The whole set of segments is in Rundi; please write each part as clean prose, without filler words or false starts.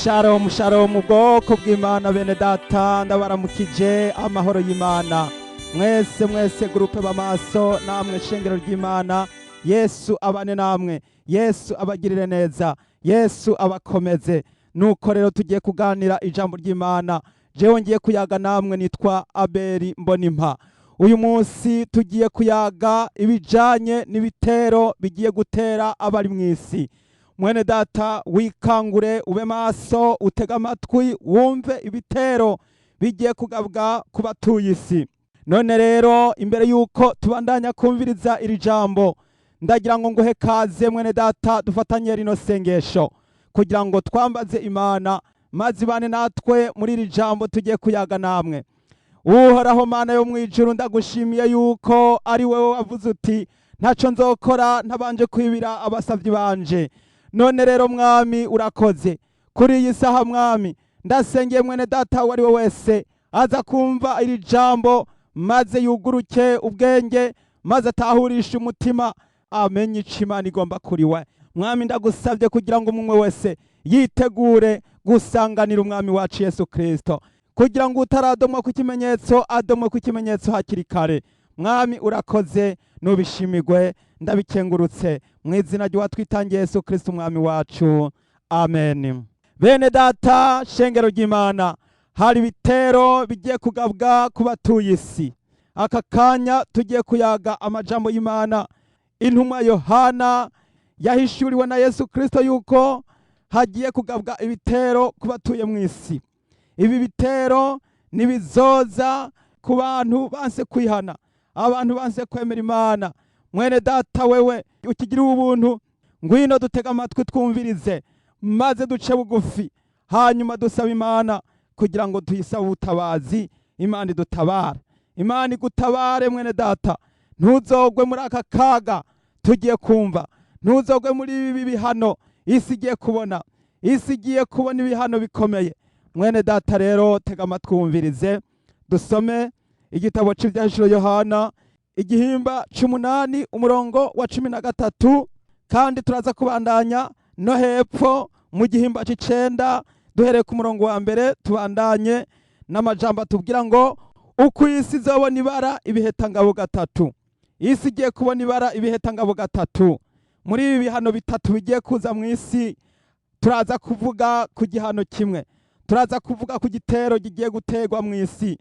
Shalom shalom, ubwoko bw'Imana, bene data, ndabaramukije amahoro y'Imana mwese mwese, groupe b'amaso namwe shengero ry'Imana. Yesu abane namwe, Yesu abagirire neza, Yesu abakomeze. Nuko rero tugiye kuganira ijambo ry'Imana. Jewe ngiye kuyaga namwe nitwa Abeli Mbonimpa. Uyu munsi tugiye kuyaga ibijanye n'ibitero bigiye gutera abari mu isi. Mwene data, wikangure, ube maso, utege amatwi wumve ibitero bigiye kugabwa ku batuye isi. None rero, imbere y'uko tubandanya kumviriza iri jambo, ndagira ngo nguhe kaze, mwene data, dufatanye rino sengesho kugira ngo twambaze Imana maze ibane natwe muri iri jambo tugiye kuyaga namwe. Uhoraho Mana yo mu ijuru, ndagushimiye yuko ari wowe wavuze uti: "Ntaco nzokora ntabanje kwibira abasavyi banje." None rero Mwami, urakoze kuri iyi saha. Mwami, ndasengeye mwene data uwo ari we wese aza kumva iri jambo, maze yuguruke ubwenge, maze atahurishe umutima, amenye ico Imana igomba kuri we. Mwami, ndagusabye kugira ngo umwe wese yitegure gusanganira Umwami wacu Yesu Kristo, kugira ngo utaradomwa ku kimenyetso adomwe ku kimenyetso hakiri kare. Mwami, urakoze, nubishimirwe, ndabikengurutse mu izina ry'uwatwitangiye Yesu Kristo Umwami wacu, amen. Bene data, shengero ry'Imana, hari ibitero bigiye kugabwa ku batuye isi. Aka kanya tugiye kuyaga amajambo y'Imana. Intumwa Yohana yahishuriwe na Yesu Kristo yuko hagiye kugabwa ibitero ku batuye mu isi. Ibi bitero nibizoza ku bantu banse kwihana, abantu banse kwemera Imana. Mwene data, wewe ukigiriwe ubuntu, ngwino dutega amatwi twumvirize, maze duce bugufi, hanyuma dusaba Imana kugira ngo tuyisabe ubutabazi. Imana idutabare, Imana igutabare. Mwene data, ntuzogwe muri aka kaga tugiye kumva, ntuzogwe muri ibi bihano isi igiye kubona. Isi igiye kubona ibihano bikomeye. Mwene data rero, tega amatwi wumvirize. Dusome igitabo c'Ivyahishuro Yohana, igihimba c'umunani, umurongo wa 13, kandi turaza kubandanya no hepfo mu gihimba c'icenda, duhereye ku murongo wa mbere, tubandanye n'amajambo atubwira ngo uko isi izobona ibara ibihetangabo gatatu. Isi igiye kubona ibara ibihetangabo gatatu. Muri ibi bihano bitatu bigiye kuza mu isi, turaza kuvuga ku gihano kimwe, turaza kuvuga ku gitero kigiye guterwa mu isi.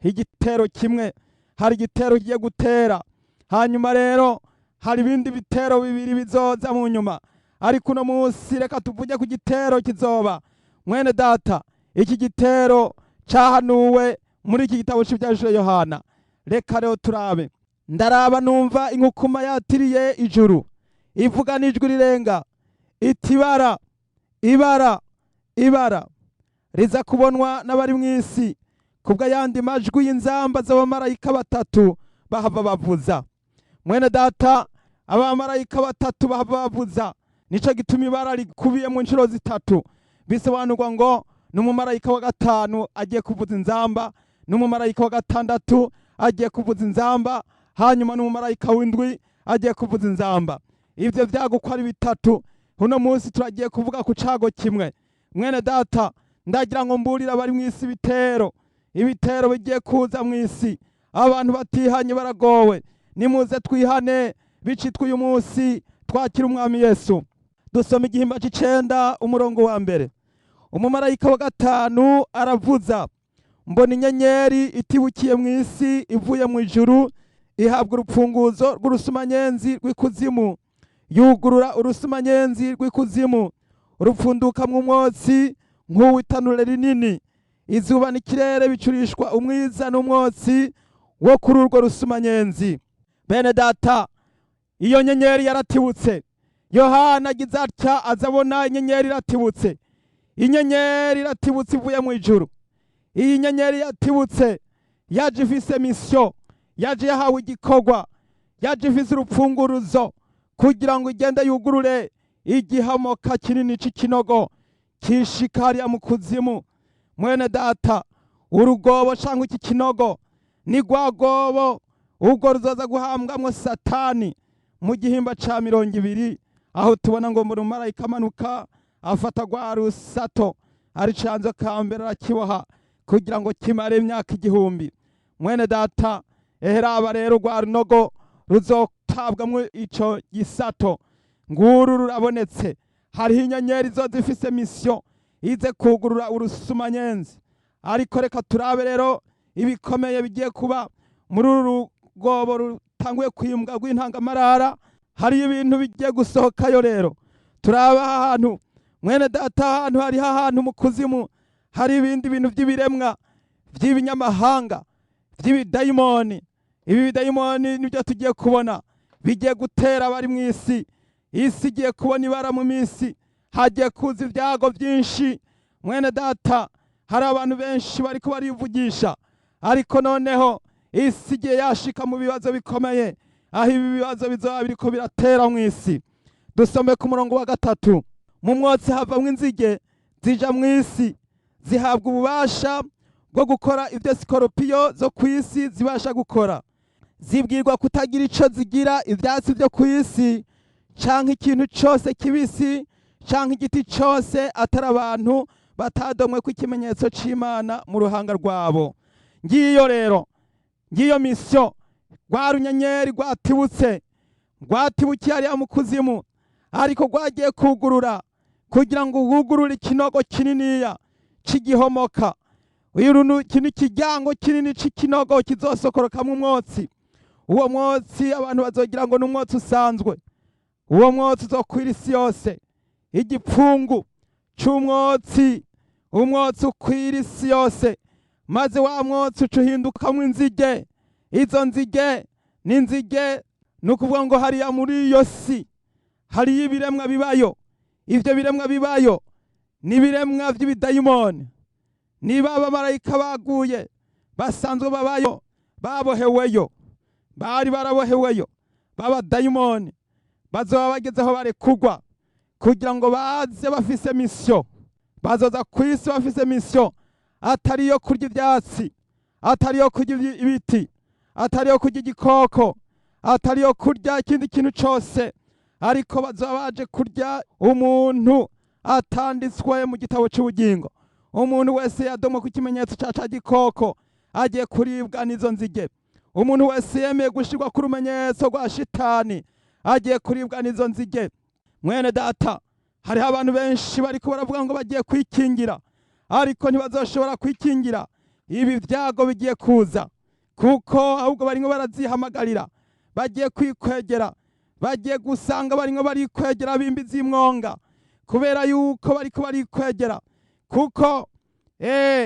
Igitero kimwe, hari igitero kigiye gutera, hanyuma rero hari ibindi bitero bibiri bizoza mu nyuma. Ariko uno munsi reka tuvuge ku gitero kizoba. Mwene data, iki gitero cahanuwe muri iki gitabo c'Ivyahishuro Yohana. Reka rero turabe. Ndaraba, numva inkukuma yatiriye ijuru, ivuga n'ijwi rirenga iti: "Ibara, ibara, ibara riza kubonwa n'abari mu isi kubw'ayandi majwi y'inzamba z'abamarayika batatu bahava bavuza." Mwene data, abamarayika batatu bahava bavuza, nico gituma ibara rikubiye mu nshuro zitatu. Bisobanurwa ngo ni umumarayika wa gatanu agiye kuvuza inzamba, n'umumarayika wa gatandatu agiye kuvuza inzamba, hanyuma n'umumarayika w'indwi agiye kuvuza inzamba. Ivyo vyago uko ari bitatu, uno munsi turagiye kuvuga ku cago kimwe. Mwene data, ndagira ngo mburire abari mu isi ibitero, ibitero bigiye kuza mu isi. Abantu batihanye baragowe. Nimuze twihane, bicitwe uyu munsi, twakira Umwami Yesu. Dusoma igihimba c'icenda, umurongo wa mbere. Umumarayika wa gatanu aravuza, mbona inyenyeri itibukiye mu isi ivuye mu ijuru, ihabwa urupfunguzo rw'urusumanyenzi rw'ikuzimu. Yugurura urusumanyenzi rw'ikuzimu, rupfundukamwo umwotsi nk'uw'itanure rinini. Izuba n'ikirere bicurishwa umwiza n'umwotsi wo kuri urwo rusumanyenzi. Bene data, iyo nyenyeri yaratibutse. Yohana agize atya azabona inyenyeri iratibutse, inyenyeri iratibutse ivuye mu ijuru. Iyi nyenyeri yatibutse yaje ifise mission, yaje yahawe igikorwa, yaje ifise urupfunguruzo kugira ngo igende yugurure igihamoka kinini c'ikinogo kishika hariya mu kuzimu. Mwene data, urugobo cyangwa iki kinogo ni rwagobo ubwo ruzoza guhambwamwo Satani mu gihimba ca 20, aho tubona ngo umumarayika amanuka afata rwa rusato. Ari ca nzoka ya mbere arakiboha kugira ngo kimare imyaka 1000. Mwene data, eheraba rero rwa runogo ruzotabwamwo ico gisato, nguru rurabonetse. Hariho inyenyeri zo zifise mission ize kugurura urusumanyenzi. Ariko reka turabe rero ibikomeye bigiye kuba muri uru rwobo rutanguye kwimbwa rw'intangamarara. Hariyo ibintu bigiye gusohokayo. Rero turaba ahantu, mwene data, ahantu hariho ahantu mu kuzimu hari ibindi bintu by'ibiremwa by'ibinyamahanga by'ibidayimoni. Ibi bidayimoni nibyo tugiye kubona bigiye gutera abari mu isi. Isi igiye kubona ibara mu minsi, hagiye kuza ibyago byinshi. Mwene data, hari abantu benshi bariko barivugisha, ariko noneho isi igiye yashika mu bibazo bikomeye, aho ibi bibazo bizoba biriko biratera mu isi. Dusome ku murongo wa 3. Mu mwotsi havamwo inzige zija mu isi, zihabwa ububasha bwo gukora ibyo sikoropiyo zo ku isi zibasha gukora. Zibwirwa kutagira ico zigira ivyatsi byo ku isi, canke ikintu cose kibisi, canke igiti cose, atari abantu batadomwe ko ikimenyetso c'Imana mu ruhanga rwabo. Ngiyo rero, ngiyo mission. Rwa runyenyeri rwatibutse, rwatibukiye hariya mu kuzimu, ariko rwagiye kugurura kugira ngo wugurure ikinogo kininiya c'igihomoka. Uyu iki ni ikiryango kinini c'ikinogo kizosokorokamwo umwotsi. Uwo mwotsi abantu bazogira ngo ni umwotsi usanzwe. Uwo mwotsi uzokwira isi yose, igipfungu c'umwotsi, umwotsi ukwira isi yose, maze wa mwotsi uca uhindukamwo inzige. Izo nzige ni inzige, ni ukuvuga ngo hariya muri iyo si hariyo ibiremwa bibayo. Ivyo biremwa bibayo ni ibiremwa vy'ibidayimoni, niba abamarayika baguye basanzwe babayo, baboheweyo, bari baraboheweyo b'abadayimoni, bazoba bageze aho barekugwa kugira ngo baze bafise mission. Bazoza ku isi bafise mission atari iyo kurya ivyatsi, atari iyo kurya ibiti, atari iyo kurya igikoko, atari iyo kurya ikindi kintu cose, ariko bazoba baje kurya umuntu atanditswe mu gitabo c'ubugingo. Umuntu wese yadomwe ku kimenyetso ca gikoko agiye kuribwa n'izo nzige. Umuntu wese yemeye gushirwa ku rumenyetso rwa shitani agiye kuribwa n'izo nzige. Mwene data, hariho abantu benshi bariko baravuga ngo bagiye kwikingira, ariko ntibazoshobora kwikingira ibi byago bigiye kuza, kuko ahubwo barimo barazihamagarira. Bagiye kwikwegera, bagiye gusanga barimo barikwegera bimbi z'imwonga, kubera yuko bariko barikwegera, kuko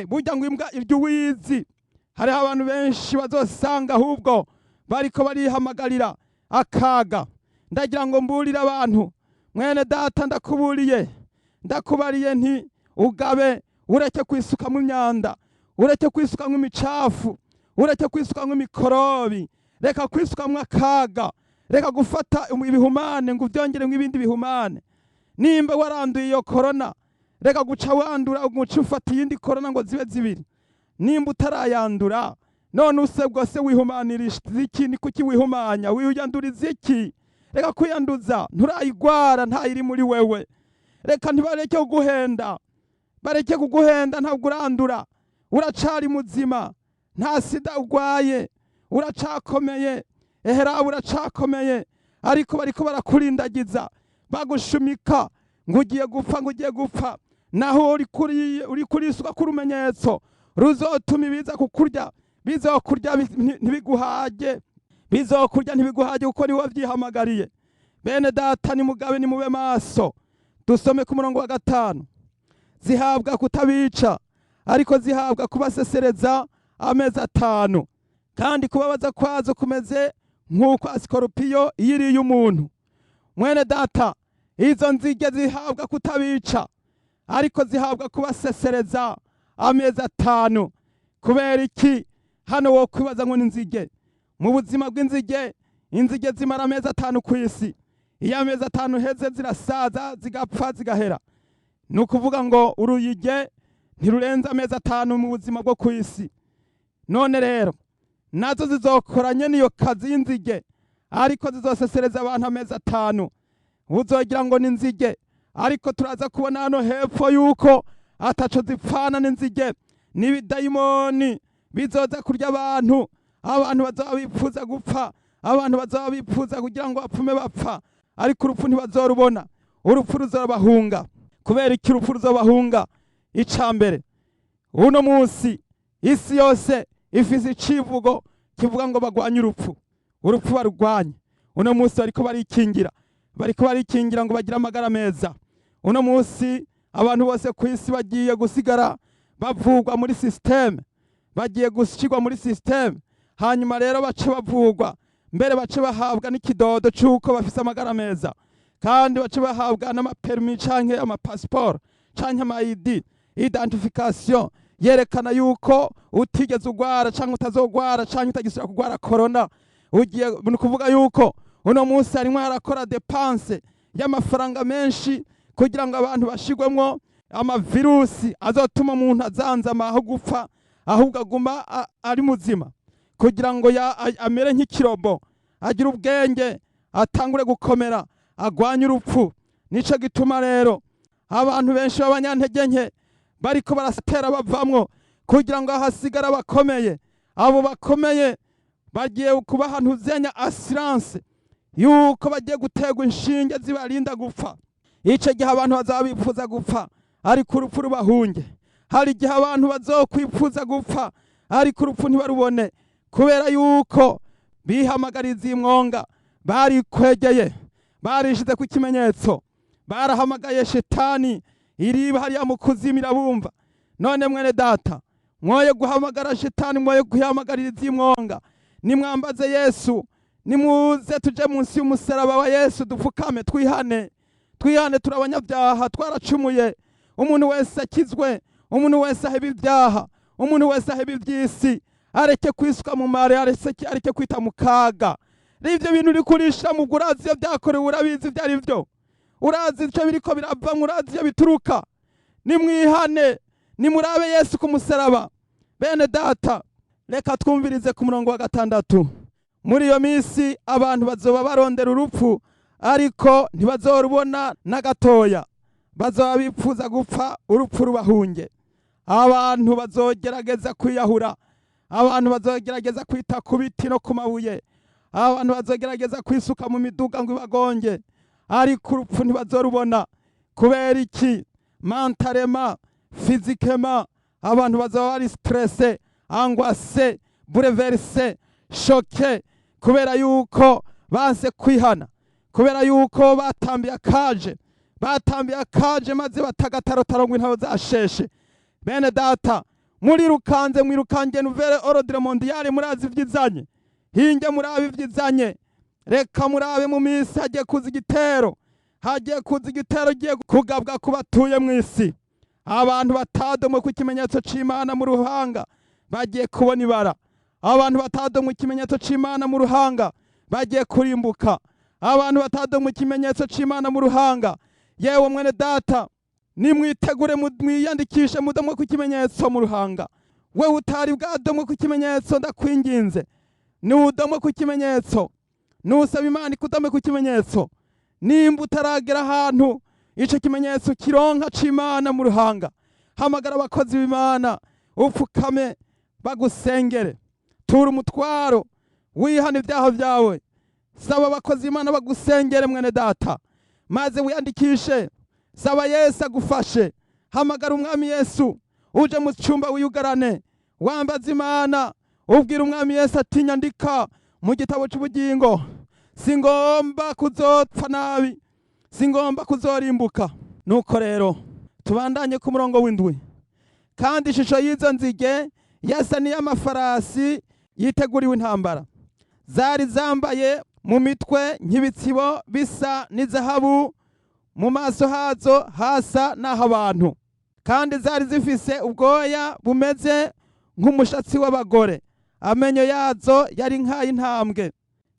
burya ngo imbwa irya uwizi. Hariho abantu benshi bazosanga ahubwo bariko barihamagarira akaga. Ndagira ngo mburire abantu. Mwene data, ndakuburiye, ndakubariye nti ugabe, ureke kwisukamo imyanda, ureke kwisukamo imicafu, ureke kwisukamo imikorobi, reka kwisukamo akaga, reka gufata ibihumane ngo ubyongeremo ibindi bihumane. Nimba waranduye iyo korona, reka guca wandura uguca ufata iyindi korona ngo zibe zibiri. Nimba utarayandura, none usebwa se wihumaniriza iki? Ni kuki wihumanya, wiyanduriza iki? Reka kwiyanduza, nturayigwara, ntayiri muri wewe. Reka ntibareke kuguhenda, bareke kuguhenda. Ntabwo urandura, uracari muzima, nta sida urwaye, uracakomeye, ehera uracakomeye, ariko bariko barakurindagiza, bagushumika ngo ugiye gupfa, ngo ugiye gupfa, naho uri kurisuka ku rumenyetso ruzotuma ibiza kukurya bizokurya ntibiguhage, bizokurya ntibiguhage, kuko niwe wavyihamagariye. Bene data, nimugabe, nimube maso. Dusome ku murongo wa 5. Zihabwa kutabica, ariko zihabwa kubasesereza amezi 5, kandi kubabaza kwazo kumeze nk'uko asikorupiyo iyo iriye umuntu. Mwene data, izo nzige zihabwa kutabica, ariko zihabwa kubasesereza amezi 5. Kubera iki? Hano wo kwibaza ngo ni inzige. Mu buzima bw'inzige, inzige zimara amezi 5 ku isi. Iyo amezi 5 heze, zirasaza, zigapfa, zigahera. Ni ukuvuga ngo uruyige ntirurenze amezi 5 mu buzima bwo ku isi. None rero nazo zizokoranye n'iyo kazi y'inzige, ariko zizosesereza abantu amezi 5. Uzogira ngo ni inzige, ariko turaza kubona hano hepfo yuko Ataco zipfana n'inzige, n'ibidayimoni bizoza kurya abantu. Abantu bazaba bipfuza gupfa, abantu bazaba bipfuza kugira ngo bapfume bapfa, ariko urupfu ntibazorubona. Urupfu ruzobahunga. Kubera iki urupfu ruzobahunga? Ica mbere, uno munsi isi yose ifise icivugo kivuga ngo bagwanye urupfu, urupfu barugwanye. Uno munsi bariko barikingira, bariko barikingira ngo bagire amagara meza. Uno munsi abantu bose ku isi bagiye gusigara bavugwa muri système, bagiye gushyirwa muri système, hanyuma rero bace bavugwa, mbere bace bahabwa n'ikidodo c'uko bafise amagara meza, kandi bace bahabwa n'ama permis canke amapasiporo canke ama ID, identification yerekana yuko utigeze ugwara canke utazogwara canke utagisubira kugwara corona. Ugiye ni ukuvuga yuko uno munsi harimwo harakora dépense y'amafaranga menshi kugira ngo abantu bashigwemwo amavirusi azotuma umuntu azanzama aho gupfa, ahubwo aguma ari muzima, kugira ngo amere nk'ikirobo, agire ubwenge, atangure gukomera, agwanye urupfu. Nico gituma rero abantu benshi b'abanyantege nke bariko barasitera bavamwo kugira ngo hasigare abakomeye. Abo bakomeye bagiye kubaha ntuzenya assurance yuko bagiye guterwa inshinge zibarinda gupfa. Ico gihe abantu bazaba bifuza gupfa, ariko urupfu rubahunge. Hari igihe abantu bazokwifuza gupfa, ariko urupfu ntibarubone, kubera yuko bihamagariza iyi mwonga, barikwegeye, barishize ku kimenyetso, barahamagaye shetani iriba hariya mu kuzimu irabumva. None mwene data, mwoye guhamagara shetani, mwoye guhamagarira iby'imwonga. Nimwambaze Yesu, nimuze tuje munsi y'umusaraba wa Yesu, dupfukame, twihane, twihane. Turi abanyabyaha, twaracumuye. Umuntu wese akizwe, umuntu wese aheba ibyaha, umuntu wese aheba iby'isi, areke kwisuka mu mare, areke kwita mu kaga. Rero ibyo bintu uri kurisha mu, urazi iyo byakorewe, urabizi ibyo ari byo, urazi icyo biriko biravamwo, urazi iyo bituruka. Nimwihane, nimurabe Yesu ku musaraba. Bene data, reka twumvirize ku murongo wa 6: "Muri iyo minsi abantu bazoba barondera urupfu, ariko ntibazorubona na gatoya. Bazoba bipfuza gupfa, urupfu rubahunge." Abantu bazogerageza kwiyahura, abantu bazogerageza kwita ku biti no ku mabuye, abantu bazogerageza kwisuka mu miduga ngo ibagonge, ariko urupfu ntibazorubona. Kubera iki? Mentalement, physiquement, abantu bazoba bari stressés, angoissés, bouleversés, choqués, kubera yuko banse kwihana, kubera yuko batambiye akaje, batambiye akaje, maze batagatarotaro ngo intabo zasheshe. Bene data, murirukanze, mwirukange nouvel ordre mondial, murazi ivyizanye. Hinge murabe ivyizanye. Reka murabe, mu minsi hagiye kuza igitero, hagiye kuza igitero giye kugabwa ku batuye mu isi. Abantu batadomwe ku kimenyetso c'Imana mu ruhanga bagiye kubona ibara. Abantu batadomwe ikimenyetso c'Imana mu ruhanga bagiye kurimbuka. Abantu batadomwe ikimenyetso c'Imana mu ruhanga, yewe mwene data, nimwitegure, mwiyandikishe, mudomwe ku kimenyetso mu ruhanga. Wewe utari bwadomwe ku kimenyetso, ndakwinginze, niwudomwe ku kimenyetso, nusaba Imana ikudome ku kimenyetso. Nimba utaragera ahantu ico kimenyetso kironka c'Imana mu ruhanga, hamagara abakozi b'Imana, upfukame bagusengere, tura umutwaro, wihana ibyaha byawe, saba abakozi b'Imana bagusengere, mwene data, maze wiyandikishe. Saba Yesu agufashe, hamagara Umwami Yesu, uje mu cyumba wiyugarane, wambaza Imana, ubwira Umwami Yesu ati: "Nyandika mu gitabo cy'ubugingo, singomba kuzopfa nabi, singomba kuzorimbuka." Nuko rero tubandanye ku murongo w'7: "Kandi ishusho y'izo nzige yasa n'iy'amafarasi yiteguriwe intambara. Zari zambaye mu mitwe nk'ibitsibo bisa n'izahabu, mu maso hazo hasa n'ah'abantu, kandi zari zifise ubwoya bumeze nk'umushatsi w'abagore. Amenyo yazo yari nk'ay'intambwe,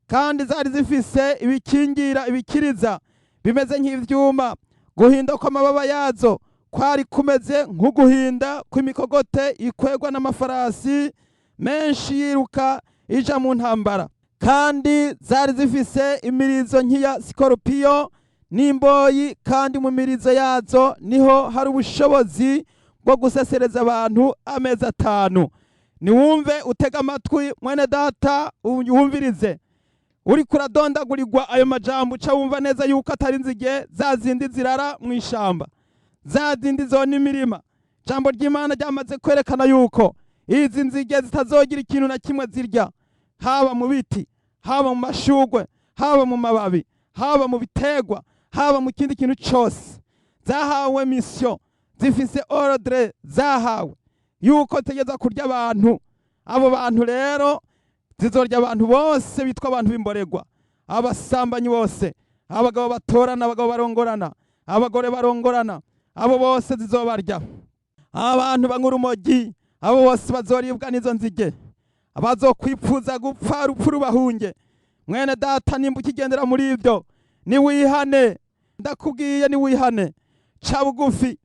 kandi zari zifise ibikingira ibikiriza bimeze nk'ivyuma. Guhinda kw'amababa yazo kwari kumeze nk'uguhinda kw'imikogote ikwegwa n'amafarasi menshi yiruka ija mu ntambara. Kandi zari zifise imirizo nk'iya sikoropiyo n'imboyi, kandi mu mirizo yazo niho hari ubushobozi." bwo gusesereza abantu amezi 5. Niwumve, utega amatwi, mwene data, wumvirize. Uriko uradondagurirwa ayo majambo, uca wumva neza yuko atari inzige za zindi zirara mu ishamba, za zindi zona imirima. Ijambo ry'Imana ryamaze kwerekana yuko izi nzige zitazogira ikintu na kimwe zirya, haba mu biti, haba mu mashugwe, haba mu mababi, haba mu bitegwa, haba mu kindi kintu cyose. Zahawe mission, zifise ordre zahawe yuko zitegeza kurya abantu. Abo bantu rero zizorya abantu bose bitwa abantu b'imboregwa, abasambanyi bose, abagabo batorana, abagabo barongorana, abagore barongorana, abo bose zizobarya. Abantu banywa urumogi, abo bose bazoribwa n'izo nzige. Abazokwipfuza gupfa rupfu rubahunge. Mwene data, nimba ukigendera muri ibyo, niwihane. Ndakubwiye, niwihane, ca bugufi.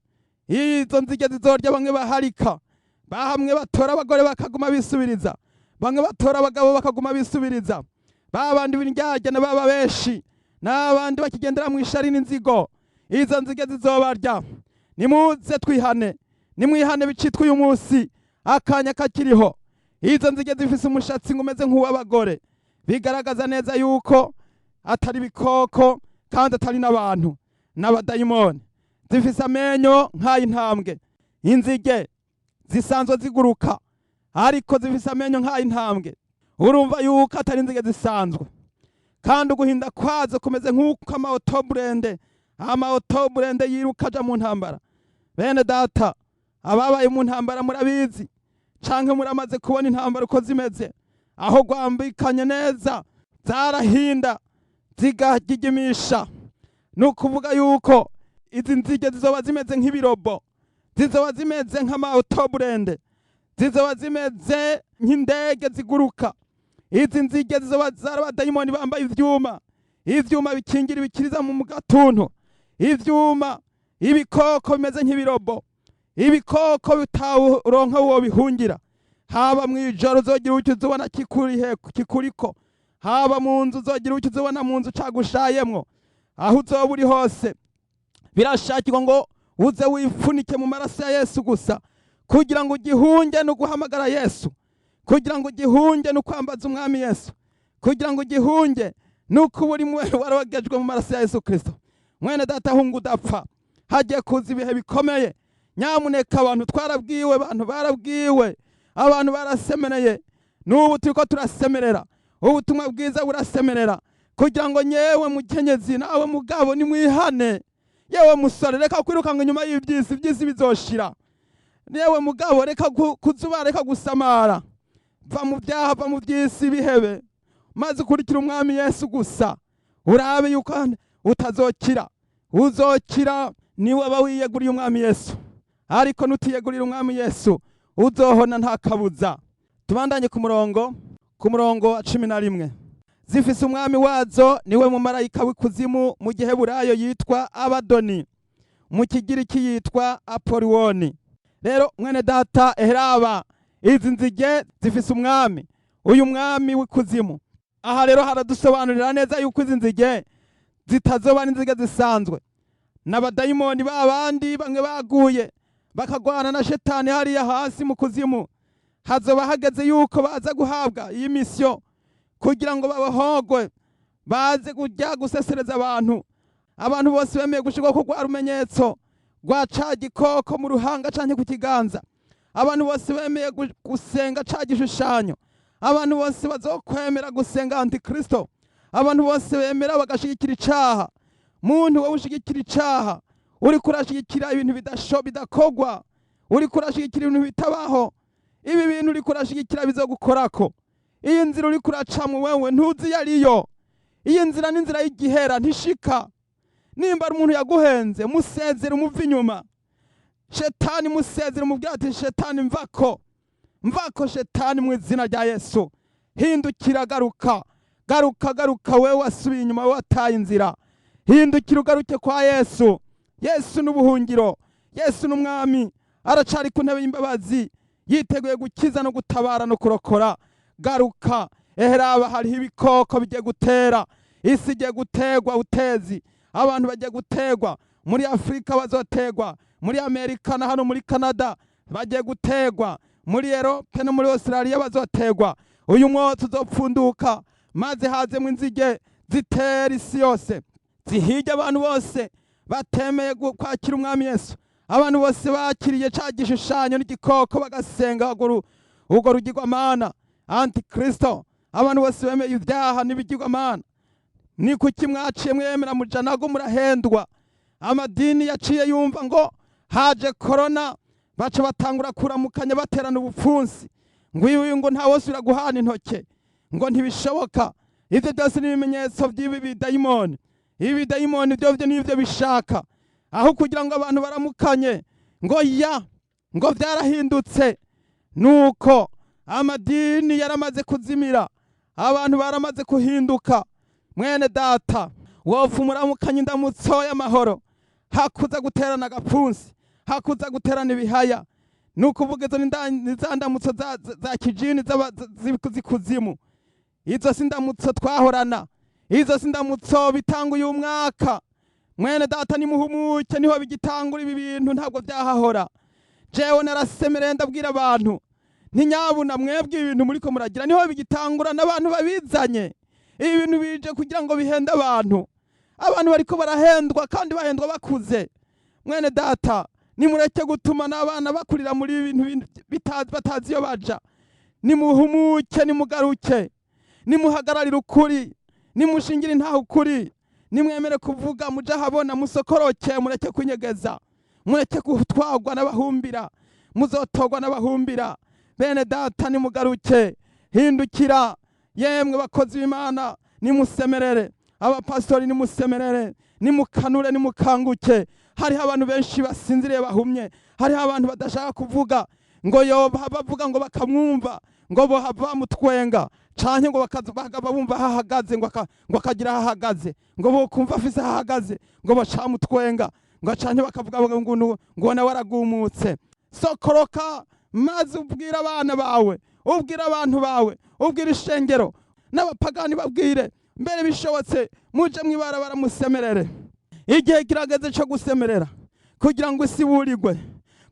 Izo nzige zizorya bamwe baharika, bahamwe batora abagore bakaguma bisubiriza, bamwe batora abagabo bakaguma bisubiriza, babandi b'indyarya na baba benshi n'abandi bakigendera mu ishari n'inzigo. Izo nzige zizobarya. Nimuze twihane, nimwihane bicitwa uyu munsi, akanya kakiriho. Izo nzige zifise umushatsi ngo umeze nk'uw'abagore, bigaragaza neza yuko atari ibikoko kandi atari n'abantu, n'abadayimoni. Zifise amenyo nk'ay'intambwe. Inzige zisanzwe ziguruka, ariko zifise amenyo nk'ay'intambwe. Urumva yuko atari inzige zisanzwe. Kandi uguhinda kwazo kumeze nk'uko ama auto blindé yiruka aja mu ntambara. Bene data, ababaye mu ntambara murabizi, canke muramaze kubona intambara uko zimeze, aho rwambikanye neza, zarahinda zigagigimisha. Ni ukuvuga yuko izi nzige zizoba zimeze nk'ibirobo, zizoba zimeze nk'ama auto blindé, zizoba zimeze nk'indege ziguruka. Izi nzige zizoba zari abadayimoni bambaye ivyuma, ivyuma bikingira ibikiriza mu gatuntu, ivyuma, ibikoko bimeze nk'ibirobo, ibikoko bitawuronka uwo bihungira. Haba mw'ijoro uzogira icyo uzobona kikurihe kikuriko, haba mu nzu uzogira icyo uzobona mu nzu cagushayemwo. Aho uzoba uri hose, birashakirwa ngo uze wifunike mu maraso ya Yesu gusa. Kugira ngo ugihunge no guhamagara Yesu, kugira ngo ugihunge no kwambaza Umwami Yesu, kugira ngo ugihunge nuko uba uri warogejwe mu maraso ya Yesu Kristo. Mwene data, hunga udapfa. Hagiye kuza ibihe bikomeye. Nyamuneka, abantu twarabwiwe, abantu barabwiwe, abantu barasemereye, n'ubu turiko turasemerera. Ubutumwa bwiza burasemerera kugira ngo nyewe mukenyezi nawe mugabo nimwihane. Yewe musore, reka kwirukanga inyuma y'ibyisi, ibyisi bizoshira. Yewe mugabo, reka kuzuba, reka gusamara, va mu byaha, va mu by'isi, bihebe, maze ukurikire Umwami Yesu gusa, urabe yuko utazokira. Uzokira niwe aba wiyeguriye Umwami Yesu, ariko nutiyegurira Umwami Yesu uzohona nta kabuza. Tubandanye ku murongo wa 11. Zifise umwami wazo, niwe mumarayika w'ikuzimu, mu giheburayo yitwa Abadoni, mu kigiriki yitwa Apoliwoni. Rero mwene data, eheraba izi nzige zifise umwami, uyu mwami w'ikuzimu. Aha rero haradusobanurira neza yuko izi nzige zitazoba n'inzige zisanzwe, n'abadayimoni ba bandi bamwe baguye bakagwana na shetani hariya hasi mu kuzimu. Hazoba hageze yuko baza guhabwa iyi mission kugira ngo babahogwe, baze kujya gusesereza abantu. Abantu bose bemeye gushirwa ko rwa rumenyetso rwa ca gikoko mu ruhanga canke ku kiganza, abantu bose bemeye gusenga ca gishushanyo, abantu bose bazokwemera gusenga antikristo, abantu bose bemera bagashigikira icaha. Muntu wowe ushigikira icaha, uriko urashigikira ibintu bidakogwa, uriko urashigikira ibintu bitabaho, ibi bintu uriko urashigikira bizogukorako. Iyi nzira uriko uracamwo wewe ntuzi iyo ariyo. Iyi nzira ni inzira y'igihera, ntishika. Nimba ari umuntu yaguhenze, musezere, umuve inyuma. Shetani musezere, umubwira ati: "Shetani, mvako, mvako shetani, mu izina rya Yesu. Hindukira, garuka, garuka, garuka. Wewe wasubiye inyuma, wewe wataye inzira, hindukira ugaruke kwa Yesu." Yesu n'ubuhungiro, Yesu n'umwami, aracari ku ntebe y'imbabazi, yiteguye gukiza no gutabara no kurokora. Garuka. Eheraba hariho ibikoko bigiye gutera isi, igiye gutegwa utezi, abantu bagiye gutegwa muri Afurika, bazotegwa muri Aziya, bazotegwa muri Amerika, bazotegwa. Muri Amerika na hano muri Canada bagiye gutegwa, muri Europe no muri Australia bazotegwa. Uyu mwotsi uzopfunduka maze hazemwo inzige zitera isi yose, zihige abantu bose batemeye kwakira Umwami Yesu, abantu bose bakiriye ca gishushanyo n'igikoko, bagasenga urwo rugirwamana antikristo, abantu bose bemeye ibyaha n'ibigirwamana. Ni kuki mwaciye mwemera mujanago murahendwa? Amadini yaciye yumva ngo haje korona, baca batangura kuramukanya baterana ubupfunsi, ngo uyu ngo ntawosubira guhana intoke, ngo ntibishoboka. Ivyo byose ni ibimenyetso by'ibi bidayimoni. Ibi bidayimoni byo byo nivyo bishaka, aho kugira ngo abantu baramukanye, ngo ya ngo byarahindutse. Nuko amadini yaramaze kuzimira, abantu baramaze kuhinduka. Mwene data, wopfa umuramukanye indamutso y'amahoro, hakuza guterana agapfunsi, hakuza guterana ibihaya. Ni ukuvuga izo ni za ndamutso za kijini z'ikuzimu. Izo si ndamutso twahorana, izo si ndamutso bitanga uyu mwaka. Mwene data, nimuhumuke, niho bigitangura. Ibi bintu ntabwo byahahora. Jewe narasemereye, ndabwira abantu ntinyabuna mwebwe, ibintu muriko muragira niho bigitangura, n'abantu babizanye. Ibi bintu bije kugira ngo bihende abantu. Abantu bariko barahendwa, kandi bahendwa bakuze. Mwene data, nimureke gutuma n'abana bakurira muri ibi bintu batazi iyo baja. Nimuhumuke, nimugaruke, nimuhagararire ukuri, nimushingire intaho ukuri, nimwemere kuvuga muje ahabona, musokoroke, mureke kunyegeza, mureke gutwarwa n'abahumbira. Muzotogwa n'abahumbira. Bene data, nimugaruke, hindukira. Yemwe bakozi b'Imana, nimusemerere. Abapasitori, nimusemerere, nimukanure, nimukanguke. Hariho abantu benshi basinziriye, bahumye. Hariho abantu badashaka kuvuga, ngo yoba bavuga ngo bakamwumva, ngo bohava bamutwenga, canke ngo bumva hahagaze, ngo akagira hahagaze, ngo bokumva afise hahagaze, ngo bacamutwenga, ngo canke bakavuga ngo nawe aragumutse. Sokoroka maze ubwire abana bawe, ubwire abantu bawe, ubwire ishengero n'abapagani, babwire mbere bishobotse muje mwibarabara musemerere. Igihe kirageze cyo gusemerera kugira ngo isi iburirwe,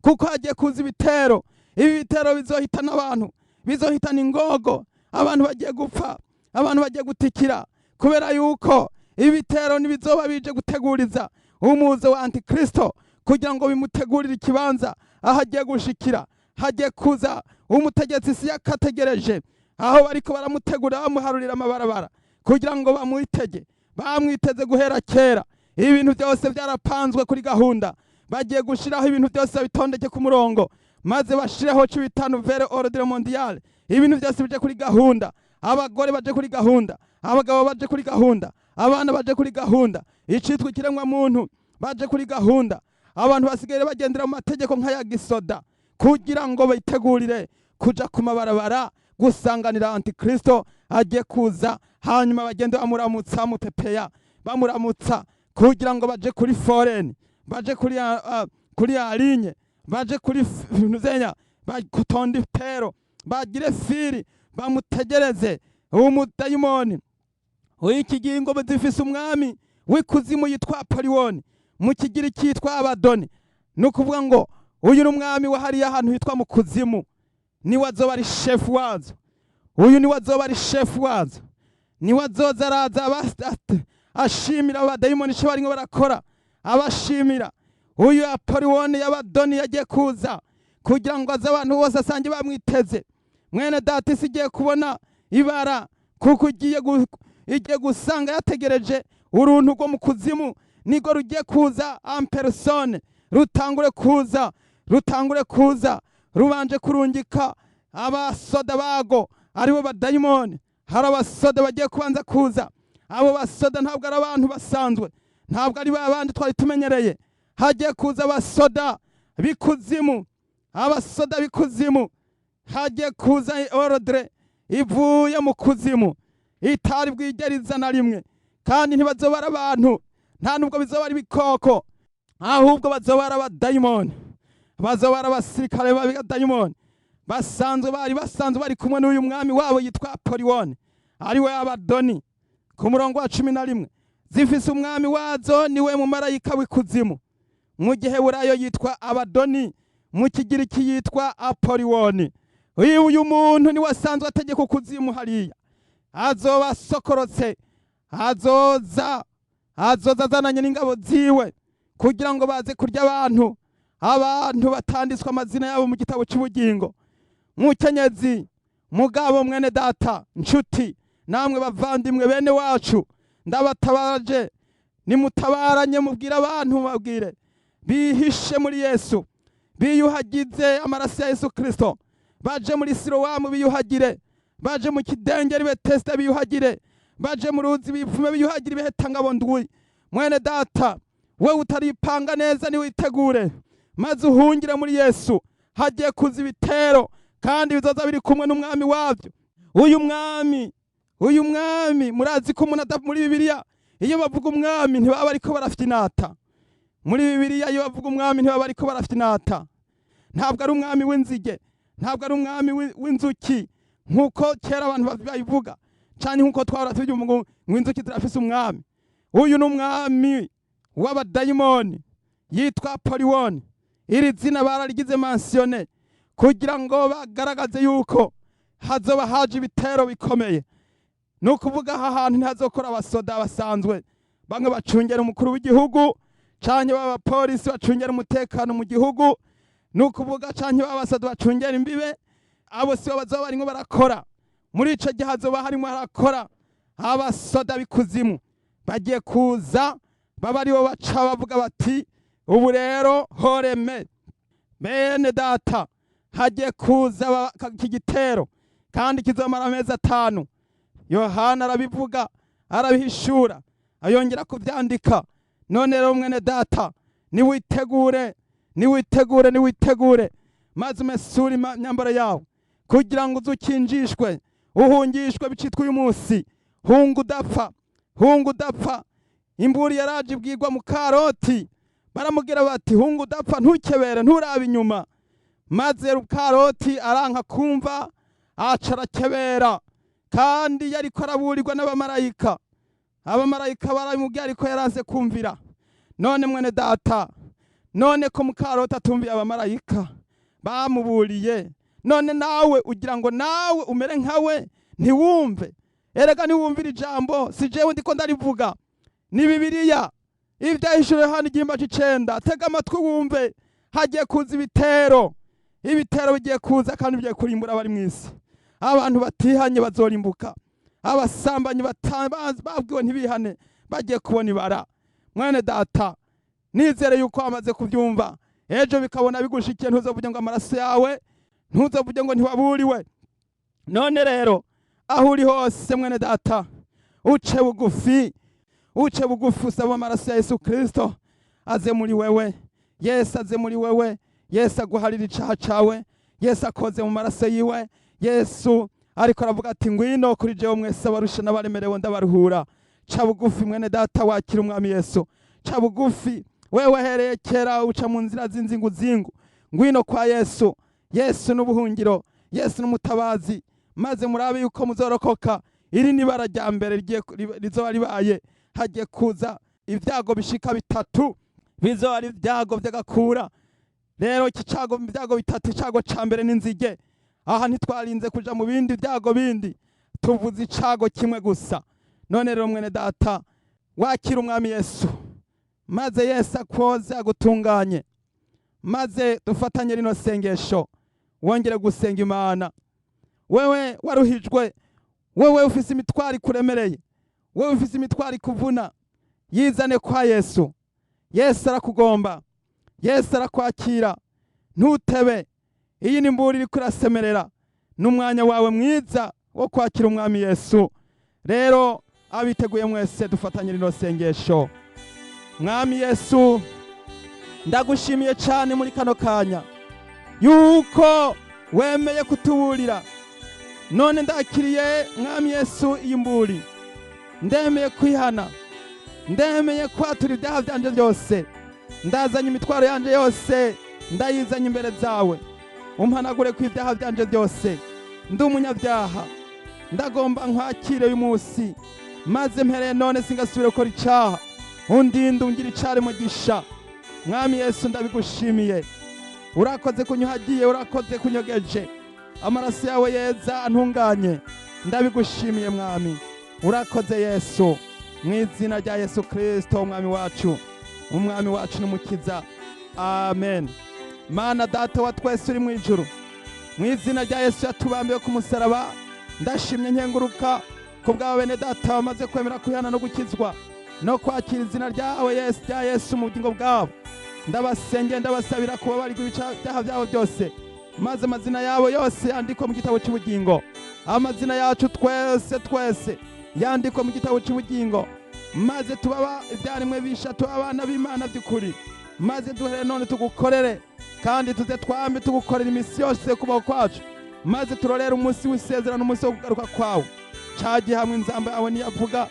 kuko hagiye kuza ibitero. Ibi bitero bizohitana abantu, bizohitana ingogo. Abantu bagiye gupfa, abantu bagiye gutikira, kubera yuko ibi bitero nibizoba bije guteguriza umuzo wa antikristo, kugira ngo bimutegurire ikibanza aho agiye gushikira. Hagiye kuza umutegetsi isi yakategereje, aho bariko baramutegura, bamuharurira amabarabara kugira ngo bamwitege. Bamwiteze guhera kera. Ibintu byose byarapanzwe kuri gahunda. Bagiye gushiraho ibintu byose, babitondeke ku murongo, maze bashireho cyo bita nouvelle ordre mondiale. Ibintu byose bije kuri gahunda: abagore baje kuri gahunda, abagabo baje kuri gahunda, abana baje kuri gahunda, icitwa ikiremwa muntu baje kuri gahunda. Abantu basigaye bagendera mu mategeko nk'aya gisoda, kugira ngo bitegurire kuja ku mabarabara gusanganira antikristo agiye kuza, hanyuma bagende bamuramutsa, bamupepeya, bamuramutsa, kugira ngo baje kuri foreni, baje kuri alinye, baje kuri zenya bakutonda ipero, bagire firi, bamutegereze. Umudayimoni w'iki gingo zifise umwami w'ikuzimu yitwa Poliwoni, mu Kigiriki yitwa Abadoni. Ni ukuvuga ngo uyu ni umwami wa hariya ahantu hitwa mu kuzimu, niwe azoba ari shefu wazo. Uyu niwe azoba ari shefu wazo, niwe azoza araza ashimira abadayimoni icyo barimo barakora, abashimira. Uyu Apoliwoni y'Abadoni yagiye kuza kugira ngo aze abantu bose asange bamwiteze. Mwene data, isi igiye kubona ibara, kuko igiye gusanga yategereje uruntu rwo mu kuzimu. Niko rugiye kuza en personne, rutangure kuza, rutangure kuza rubanje kurungika abasoda bago, aribo badayimoni. Hari abasoda bagiye kubanza kuza. Abo basoda ntabwo ari abantu basanzwe, ntabwo ari ba bandi twari tumenyereye. Hagiye kuza abasoda b'ikuzimu, abasoda b'ikuzimu. Hagiye kuza ordre ivuye mu kuzimu itari bwigere iza na rimwe. Kandi ntibazoba ari abantu, nta nubwo bizoba ari ibikoko, ahubwo bazoba ari abadayimoni, bazoba ari abasirikare b'abadayimoni basanzwe bari basanzwe bari kumwe n'uyu mwami wabo yitwa Apoliwoni, ariwe Abadoni. Ku murongo wa 11: zifise umwami wazo, niwe mumarayika w'ikuzimu. Mu giheburayo yitwa Abadoni, mu kigiriki yitwa Apoliwoni. Uyu muntu niwe asanzwe ategeka ukuzimu hariya. Azoba asokorotse, azoza azananye n'ingabo ziwe kugira ngo baze kurya abantu, abantu batanditswe amazina yabo mu gitabo cy'ubugingo. Mukenyezi, mugabo, mwene data, nshuti, namwe bavandimwe, bene wacu, ndabatabaje, nimutabaranye, mubwire abantu, mubabwire bihishe muri Yesu, biyuhagize amaraso ya Yesu Kristo, baje muri Silowamu biyuhagire, baje mu kidengeri Betesida biyuhagire, baje mu ruzi bipfume biyuhagire ibiheta ndwi. Mwene data, wewe utaripanga neza, niwitegure maze uhungire muri Yesu. Hagiye kuza ibitero kandi bizoza biri kumwe n'umwami wabyo. Uyu mwami, murazi ko umuntu muri Bibiliya iyo bavuga umwami ntibaba bariko barafinata. Muri Bibiliya iyo bavuga umwami ntibaba bariko barafinata. Ntabwo ari umwami w'inzige, ntabwo ari umwami w'inzuki nk'uko kera abantu babivuga, cyane nk'uko twahora tubyumva ngo inzuki zirafise umwami. Uyu ni umwami w'abadayimoni, yitwa Poliwoni. Iri zina bararigize mentionné kugira ngo bagaragaze yuko hazoba haje ibitero bikomeye. Ni ukuvuga aha hantu ntihazokora abasoda basanzwe, bamwe bacungera umukuru w'igihugu, canke b'abapolisi bacungera umutekano mu gihugu, ni ukuvuga canke b'abasoda bacungera imbibe. Abo sibo bazoba barimwo barakora muri ico gihe. Hazoba harimwo harakora abasoda b'ikuzimu bagiye kuza, baba aribo baca bavuga bati: "Ubu rero horeme." Bene data, hagiye kuza iki gitero kandi kizomara amezi 5. Yohana arabivuga, arabihishura, ayongera kubyandika. None rero mwene data, niwitegure, niwitegure, niwitegure, maze umesure imyambaro yawe kugira ngo uzukinjishwe, uhungishwe bicitwa uyu munsi. Hunga udapfa, hunga udapfa. Imburi yaraje ibwirwa mu karoti, baramubwira bati: "Hunga udapfa, ntukebere, nturabe inyuma." Maze Karoti aranka kumva, aca arakebera, kandi yariko araburirwa n'abamarayika. Abamarayika baramubwiye ariko yaranse kumvira. None mwene data, none ko mukaroti atumviye abamarayika bamuburiye, none nawe ugira ngo nawe umere nkawe ntiwumve? Erega niwumvira ijambo, si jewe ndiko ndarivuga, ni Bibiliya. Ivyahishuriwe hano igihimba c'icenda. Tega amatwi wumve. Hagiye kuza ibitero, ibitero bigiye kuza kandi bigiye kurimbura abari mw'isi. Abantu batihanye bazorimbuka. Abasambanyi babwiwe ntibihane bagiye kubona ibara. Mwene data, nizere yuko wamaze kubyumva. Ejo bikabona bigushikiye, ntuzovuge ngo amaraso yawe, ntuzovuge ngo ntiwaburiwe. None rero aho uri hose, mwene data, uce bugufi, uce bugufi, usaba amaraso ya Yesu Kristo aze muri wewe. Yesu aze muri wewe, Yesu aguharira icaha cawe, Yesu akoze mu maraso yiwe. Yesu ariko aravuga ati: "Ngwino kuri jewe mwese abarusha n'abaremerewe, ndabaruhura." Ca bugufi, mwene data, wakira umwami Yesu. Ca bugufi, wewe hereye kera uca mu nzira z'inzinguzingu, ngwino kwa Yesu. Yesu n'ubuhungiro, Yesu n'umutabazi, maze murabe yuko muzorokoka. Iri ni ibara rya mbere rizoba ribaye. Hagiye kuza ibyago bishika bitatu, bizoba ari ibyago by'agakura. Rero iki cago, ibyago bitatu, icago ca mbere n'inzige. Aha ntitwarinze kuja mu bindi byago bindi, tuvuze icago kimwe gusa. None rero mwene data, wakira umwami Yesu, maze Yesu akwoze, agutunganye, maze dufatanye rino sengesho, wongere gusenga Imana. Wewe waruhijwe, wewe ufise imitwaro ikuremereye, wewe ufise imitwaro ikuvuna, yizane kwa Yesu. Yesu arakugomba, Yesu arakwakira. Ntutebe, iyi ni imburi iriko irasemerera, n'umwanya wawe mwiza wo kwakira umwami Yesu. Rero abiteguye mwese, dufatanye rino sengesho. Mwami Yesu, ndagushimiye cyane muri kano kanya yuko wemeye kutuburira. None ndakiriye, mwami Yesu, iyi mburi. Ndemeye kwihana, ndemeye kwatura ibyaha byanje byose. Ndazanye imitwaro yanje yose, ndayizanye imbere zawe. Umpanagure ku ibyaha byanje byose. Ndi umunyabyaha, ndagomba nkwakire uyu munsi, maze mpereye none singasubire gukora icaha. Undinde, ungira icari mugisha. Mwami Yesu, ndabigushimiye. Urakoze kunyuhagiye, urakoze kunyogeje, amaraso yawe yeza antunganye. Ndabigushimiye Mwami, urakoze Yesu. Mu izina rya Yesu Kristo, Umwami wacu, Umwami wacu n'Umukiza, amen. Mana Data wa twese uri mu ijuru, mu izina rya Yesu yatubambiwe ku musaraba, ndashimye nkenguruka ku bw'aba bene data bamaze kwemera kwihana no gukizwa no kwakira izina ryawe Yesu, rya Yesu mu bugingo bwabo. Ndabasengeye, ndabasabira kubabarirwa ibyaha byabo byose, maze amazina yabo yose yandikwe mu gitabo cy'ubugingo. Amazina yacu twese twese yandikwe mu gitabo cy'ubugingo, maze tubaba ibyaremwe bisha, tuba abana b'Imana by'ukuri, maze duhere none tugukorere, kandi tuze twambe tugukorera iminsi yose kubaho kwacu, maze turorere umunsi w'isezerano, umunsi wo kugaruka kwawe. Ca gihe hamwe inzamba yawe niyavuga,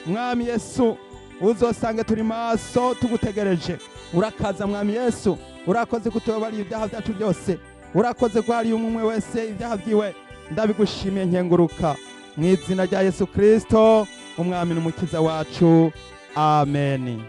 Mwami Yesu, uzosange turi maso tugutegereje. Urakaza Mwami Yesu. Urakoze kutubabariye ibyaha byacu byose, urakoze ko hariyo umwe wese ibyaha byiwe. Ndabigushimiye nkenguruka mu izina rya Yesu Kristo, Umwami n'Umukiza wacu, amen.